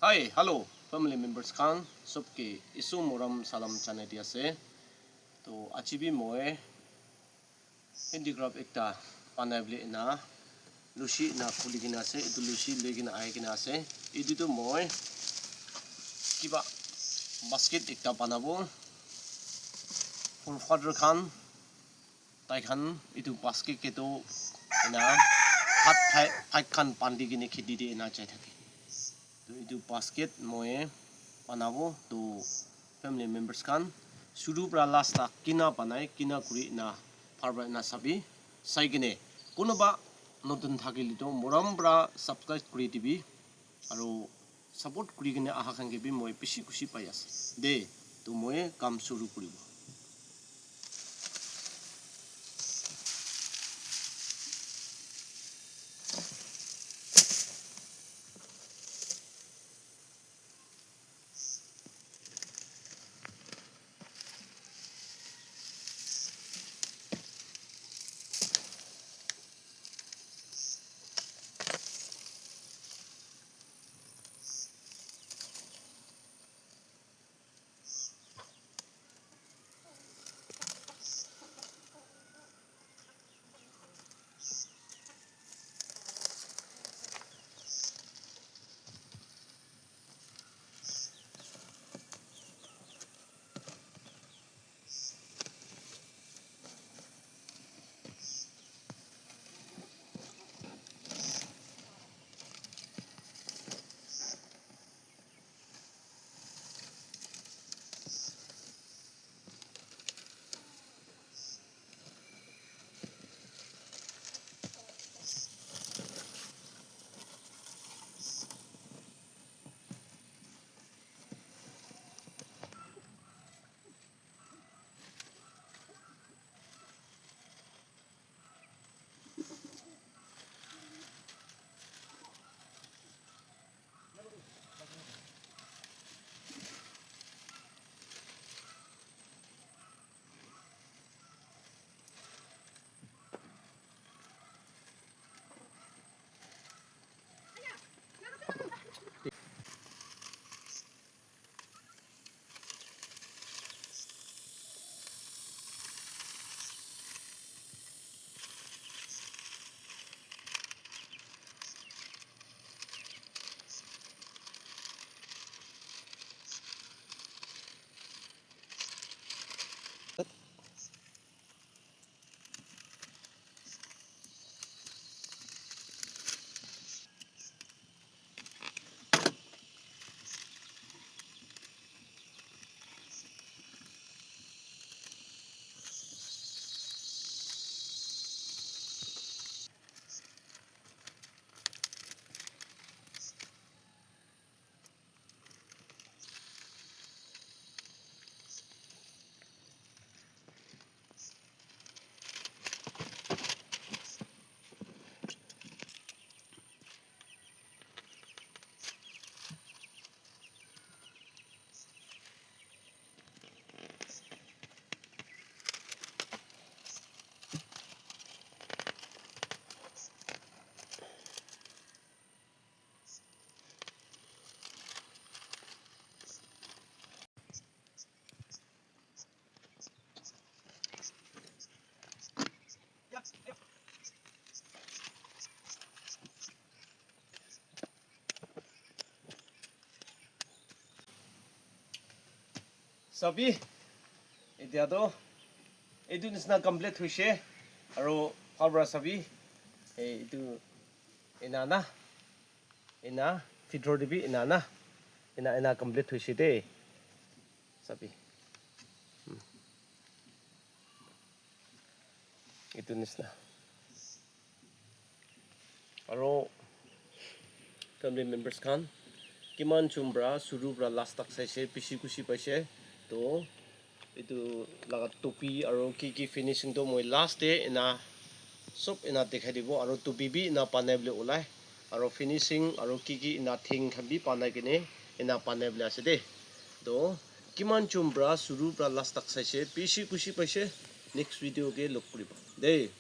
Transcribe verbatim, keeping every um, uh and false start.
Hi, hello, family members khan, sob ke Isu morom salam janai di ase. To aji bi moi handicraft ekta banai bole ena lusi ena khuli kena ase, etu lusi loi kena ahi kena ase. Etu tu moi kiba basket ekta banabo, forefather khan tai khan etu basket ke tu ena bhat khai, bhat khan bandi kena kheti te ena jai thake. To etu basket moi banabo to family members khan suru pra last tak kina banai kina kuri na bhal pra na sabi sai kene kunuba notun thakile to morom pra subscribe kuri dibi aru support kuri kene aha khan ke bi moi bishi khushi pai ase de. To moi kam suru kuribo. Sabi, etia toh etu nisna complete hoise, aro bhal para sabi, eh, etu ena na, ena bhitor te bi ena na, ena, ena complete hoise de, sabi. Hmm. Etu nisna. Aro family members khan, kiman jon para shuru para last tak saise, bishi khushi paise. To etu laga topi aro ki ki finishing to moi last te ena sob ena dikhai dibo, aro topi bi ena banai bole ulai, aro finishing aro ki ki ena thing khan bi banai kene ena banai bole ase de. To kiman jon para shuru para last tak saise, bishi khushi paise. Next video ke log kuribo de.